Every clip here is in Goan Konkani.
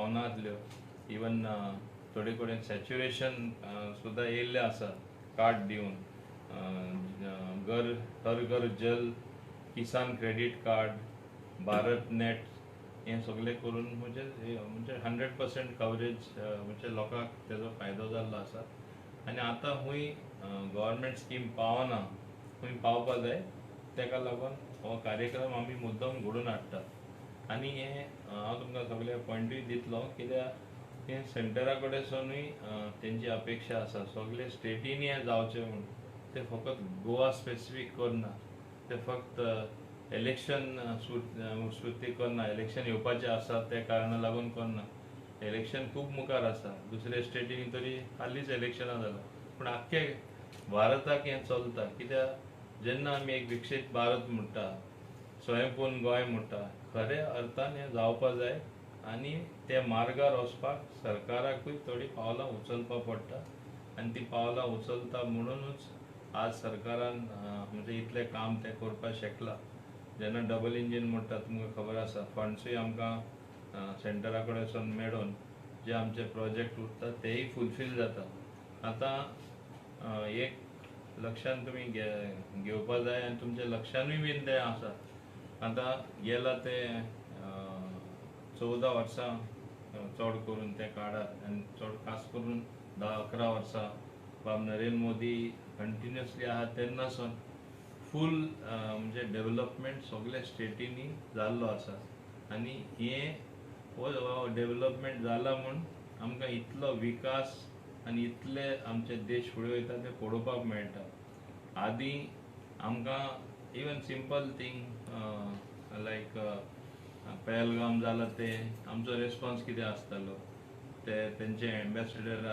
पावनासल्यो. इवन थोडे कडेन सॅच्युरेशन सुद्दां येयल्लें आसा कार्ड दिवन. घर हर घर जल, किसान क्रेडीट कार्ड, भारत नेट हें सगळें करून म्हणजे म्हणजे 100% कवरेज, म्हणजे लोकांक तेजो फायदो जाल्लो आसा. आनी आतां खूंय गव्हर्मेंट स्कीम पावना, खूंय पावपा जाय, तेका लागून हो कार्यक्रम आमी मुद्दम घडोवन हाडटात. आनी हें हांव तुमकां सगळे पॉयंटूय दितलो, कित्याक हें सेंटरा कडेनसूनय तेंची अपेक्षा आसा सगळे स्टेटींनी हें जावचें म्हूण. ते फकत गोवा स्पेसिफीक करना, ते फक्त इलेक्शन सुर्ती करना, इलेक्शन येवपाचें आसा ते कारणा लागून करना. इलेक्शन खूब मुखार आसा, दुसऱ्या स्टेटींनी तरी हालींच इलेक्शनां जालां, पूण आख्खे भारताक हें चलता. कित्याक जेन्ना आमी एक विकसीत भारत म्हणटा, स्वयंपूर्ण गोंय म्हणटा, खऱ्या अर्थान हें जावपा जाय आनी ते मार्गार वचपाक सरकाराकूय थोडीं पावलां उचलपाक पडटा. आनी ती पावलां उचलता म्हणुनूच आज सरकारान म्हणजे इतलें काम तें करपाक शकलां. जेन्ना डबल इंजीन म्हणटा, तुमकां खबर आसा, फंड्सूय आमकां सेंटरा कडेन मेळून जे आमचे प्रोजेक्ट उरता तेय फुलफील जाता. आतां एक लक्षान तुमी घेवपा जाय आनी तुमच्या लक्षानूय बीन तें आसा. आतां गेला ते 14 वर्सां चड करून ते काळार आनी चड खास करून 10-11 वर्सां बाब नरेंद्र मोदी कंटिन्युअसली आहा तेन्नासून फूल म्हणजे डेवलपमेंट सगल्या स्टेटींनी जाल्लो आसा. आनी हें हो डेवलपमेंट जाला म्हूण आमकां इतलो विकास आनी इतले आमचे देश फुडें वयता ते पळोवपाक मेळटा. आदीं आमकां even simple thing like Pahalgam जाला तें आमचो रेस्पॉन्स कितें आसतालो, ते तेंचे एम्बेसिडर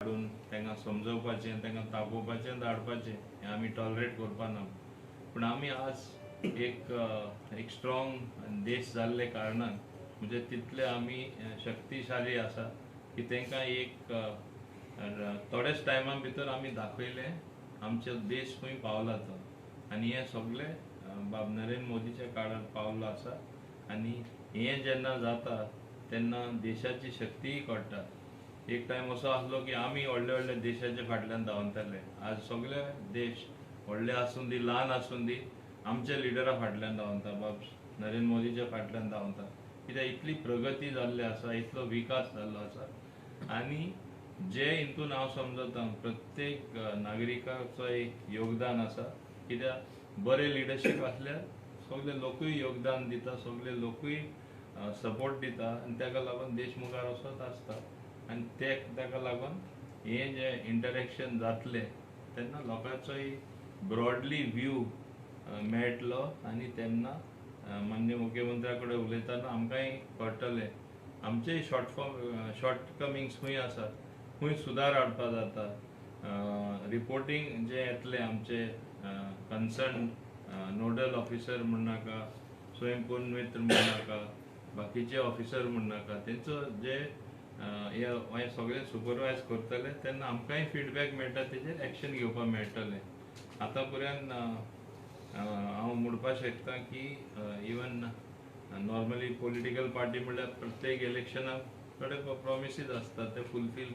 हाडून तांकां समजोवपाचें, तांकां तापोवपाचें, धाडपाचें, हें आमी टॉलरेट करपा ना. पूण आमी आज एक एक स्ट्रॉंग देश जाल्ले कारणान म्हणजे तितले आमी शक्तिशाली आसा की तांकां एक थोड्याच टायमा भितर आमी दाखयलें आमचो देश खंय पावला तो. आनी हें सगळें बाब नरेंद्र मोदीच्या काळार पावलो आसा. आनी हें जेन्ना जाता तेन्ना देशाची शक्तीय कळटा. एक टायम असो आसलो की आमी व्हडले व्हडले देशाच्या फाटल्यान धांवताले, आज सगळे देश व्हडले आसूं दी ल्हान आसूं दी आमच्या लिडरा फाटल्यान धांवता, बाब नरेंद्र मोदीच्या फाटल्यान धांवता. कित्याक इतली प्रगती जाल्ली आसा, इतलो विकास जाल्लो आसा. आनी जे हितून हांव समजता प्रत्येक नागरिकाचो एक योगदान आसा. कित्याक बरें लिडरशीप आसल्यार सगळे लोकूय योगदान दिता, सगळे लोकूय सपोर्ट दिता आनी ताका लागून देश मुखार वचत आसता. आनी ते ताका लागून हें जें इंटरेक्शन जातलें तेन्ना लोकांचोय ब्रॉडली व्यू मेळटलो आनी तेन्ना माननीय मुख्यमंत्र्या कडेन उलयतना आमकांय कळटलें आमचेय शॉर्ट कमिंग्स खंय आसा, खंय सुदार हाडपा जाता. रिपोर्टींग जें येतलें आमचे कन्सर्न नोडल ऑफिसर म्हणनाका, स्वयंपूर्ण मित्र म्हणनाका, बाकीचे ऑफिसर म्हणनाका, तेंचो जे हे सगळें सुपरवायज करतले तेन्ना आमकांय फिडबॅक मेळटा, तेजेर एक्शन घेवपाक मेळटलें. आतां पर्यंत हांव म्हणपाक शकता की इवन नॉर्मली पॉलिटिकल पार्टी म्हणल्यार प्रत्येक इलेक्शनाक थोडे प्रोमिसीस आसता, ते फुलफील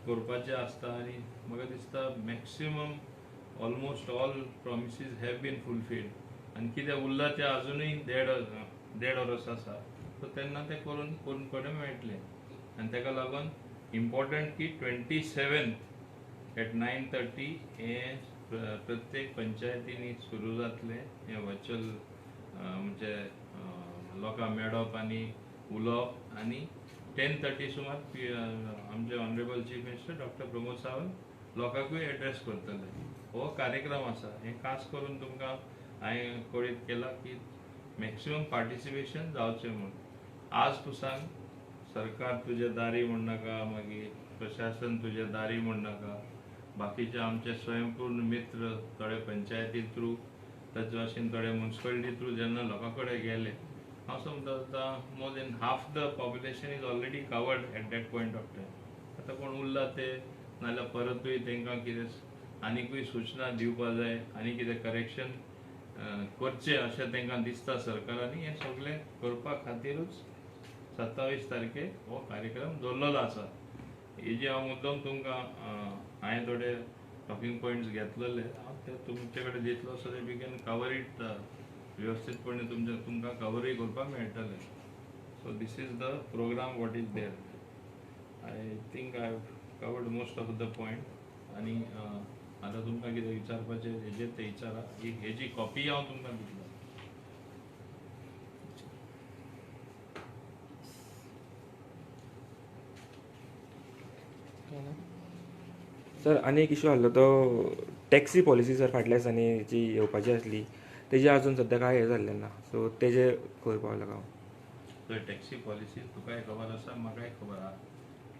करपाचे आसता. आनी म्हाका दिसता maximum almost all promises have been fulfilled. आनी कितें उरलां तें आजुनूय देड वर्स आसा, सो तेन्ना तें करून करून कडेन मेळटलें. आनी ताका लागून इम्पॉर्टंट की 27 एट 9:30 हें प्रत्येक पंचायतींनी सुरू जातलें हें वर्च्युअल म्हणजे लोकांक मेळप आनी उलोवप. आनी 10:30 सुमार आमचे honourable chief minister doctor Pramod Sawant लोकांकूय एड्रेस करतले. हो कार्यक्रम आसा, हें खास करून तुमकां हांवें कळीत केलां की मॅक्सिमम पार्टिसिपेशन जावचें म्हूण. आज पुसान सरकार तुज्या दारी म्हणनाका, मागीर प्रशासन तुज्या दारी म्हणनाका, बाकीचे आमचे स्वयंपूर्ण मित्र थोडे पंचायती थ्रू, ताचे भाशेन थोडे मुन्सिपालिटी थ्रू जेन्ना लोकां कडेन गेले, हांव समजता more than half the population is already covered at that point of time. आतां कोण उरला ते नाजाल्यार परतूय तांकां कितें आनिकूय सुचना दिवपा जाय, आनी कितें करेक्शन करचें अशें तांकां दिसता सरकारांनी, हें सगळें करपा खातीरूच 27 तारखेक हो कार्यक्रम दवरलेलो आसा. हेजे हांव मुद्दम तुमकां हांवें थोडे टॉकिंग पॉयंट्स घेतलेले, हांव ते तुमचे कडेन दितलो so that you can cover it व्यवस्थितपणे, तुमकां कवरूय करपाक मेळटलें. So this is the program what is there. I think I have covered most of the point. आनी आतां तुमकां कितें विचारपाचें हेजेर तें विचारा. हेजी कॉपी हांव तुमकां दितलो. सर आनी एक इशू आहलो तो टॅक्सी पॉलिसी सर फाटल्या दिसांनी जी येवपाची आसली तेजी अजून सद्या कांय हें जाल्लें ना, सो तेजे खंय पावला काय? तर टॅक्सी पॉलिसी तुकाय खबर आसा, म्हाकाय खबर आसा,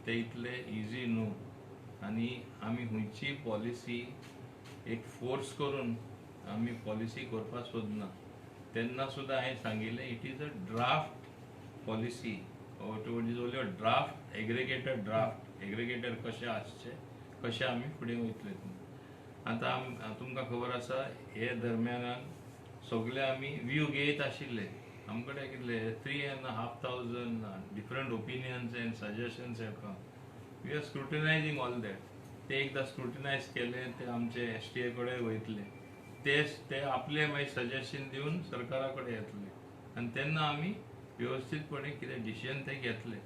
ते इतले इजी न्हू. आनी आमी खंयची पॉलिसी एक फोर्स करून आमी पॉलिसी करपाक सोदना. तेन्ना सुद्दां हांवें सांगिल्लें it is a draft policy, it is only a draft, aggregated draft. Aggregated कशें आसचें, कशें आमी फुडें वयतले. आतां तुमकां खबर आसा हे दरम्यानान सगळे आमी व्यू घेयत आशिल्ले. आमकडे कितले 3,500 different opinions and suggestions have come. We are scrutinizing all that. ते एकदां स्क्रुटिनायज केले ते आमचे STA कडेन वयतले, ते आपले मागीर सजेशन दिवन सरकारा कडेन येतले आनी तेन्ना आमी व्यवस्थीतपणे कितें डिसिजन ते घेतले.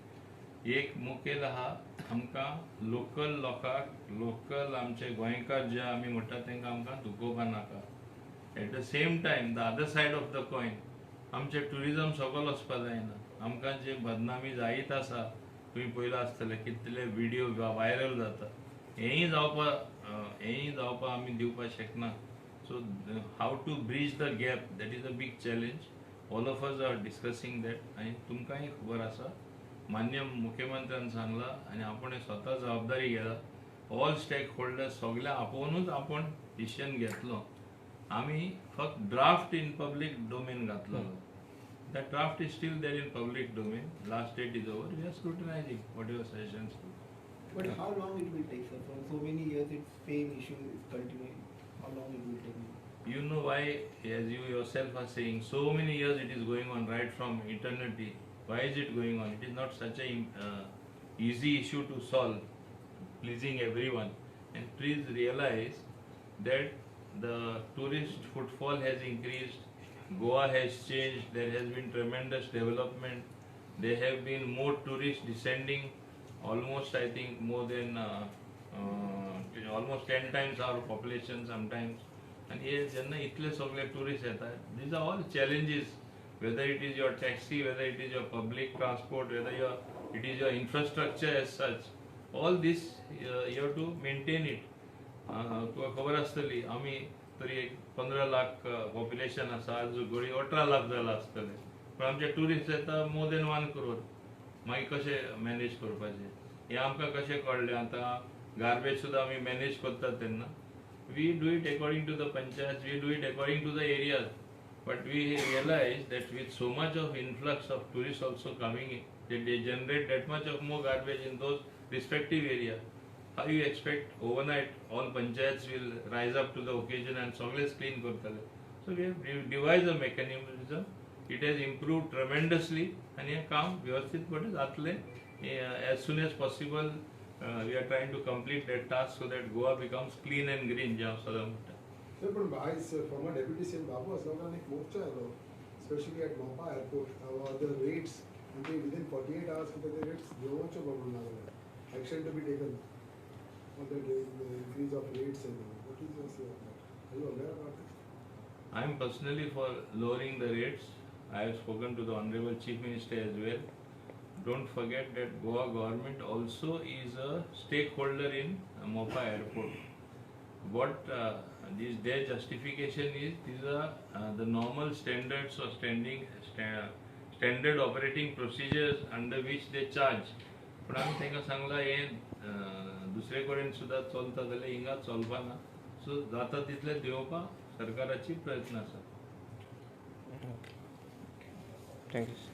एक मुखेल आहा, आमकां लोकल लोकांक, लोकल आमचे गोंयकार जे आमी म्हणटा तांकां आमकां दुखोवपा नाका. At the same time the other side of the coin, आमचें ट्युरिजम सकयल वचपा जायना. आमकां जे बदनामी जायत आसा, तुमी पळयलां आसतलें कितले व्हिडियो व्हायरल जाता, हेंय जावपा आमी दिवपाक शकना. So how to bridge the gap, that is a big challenge. All of us are discussing that. आनी तुमकांय खबर आसा, मान्य मुख्यमंत्र्यान सांगलां आनी आपण स्वता जबाबदारी घेला, ऑल स्टेक होल्डर्स सगळे आपोवनूच आपण डिसिजन घेतलो. आमी फक्त ड्राफ्ट इन पब्लीक डोमेन घातलो. That draft is still there in public domain. Last date is over. We are scrutinizing whatever suggestions. But how long it will take, sir? For so many years, it's same issue is continuing. How long it will take? You know why, as you yourself are saying, so many years it is going on, right from eternity. Why is it going on? It is not such a easy issue to solve, pleasing everyone. And please realize that the tourist footfall has increased. Goa has changed, there has been tremendous development, there have been more tourists descending, almost I think more than almost 10 times our population sometimes. And here जेन्ना इतले सगळे tourists येतात, these are all challenges, whether it is your taxi, whether it is your public transport, whether it is your infrastructure as such, all this you have to maintain it. तुका खबर आसतली आमी तरी एक 15 लाख पॉप्युलेशन आसा, आज घडये 18 लाख जाला आसतले, पण आमचे ट्युरिस्ट येता मोर देन 1 crore. मागीर कशें मॅनेज करपाचें हें आमकां कशें कळ्ळें. आतां गार्बेज सुद्दां आमी मॅनेज करतात तेन्ना we do it according to the panchayat, we do it according to the areas, but we realize that with so much of influx of tourist also coming in, they generate that much of more garbage in those respective areas. How you expect overnight all panchayats will rise up to the occasion and सगळेच क्लीन करतले? So we have devised a mechanism. It has improved tremendously आनी हें काम व्यवस्थीतपणे जातलें. As soon as possible we are trying to complete that task so that Goa becomes clean and green, जें हांव सदां म्हणटा. सर, पण आयज फॉर्मर डेप्युटी सीएम बाबू आसगांवकारान एक मोर्चा आयलो, specially at Mopa airport, the rates म्हणजे विदीन 48 आवर्स कितें ते रेट्स देंवोवच्यो म्हणून लागले. Action to be taken on the increase of rates and all. What is your say on that? Are you aware about this? I am personally for lowering the rates. I have spoken to the Honorable Chief Minister as well. Don't forget that Goa government also is a stakeholder in Mopa Airport. What this their justification is, these are the normal standards or standard operating procedures under which they charge. पण आमी तांकां सांगलां हें दुसरे कडेन सुद्दां चलता जाल्यार हिंगा चलपा ना, सो जाता तितलें देंवोवपाक सरकाराची प्रयत्न आसा. Thank you.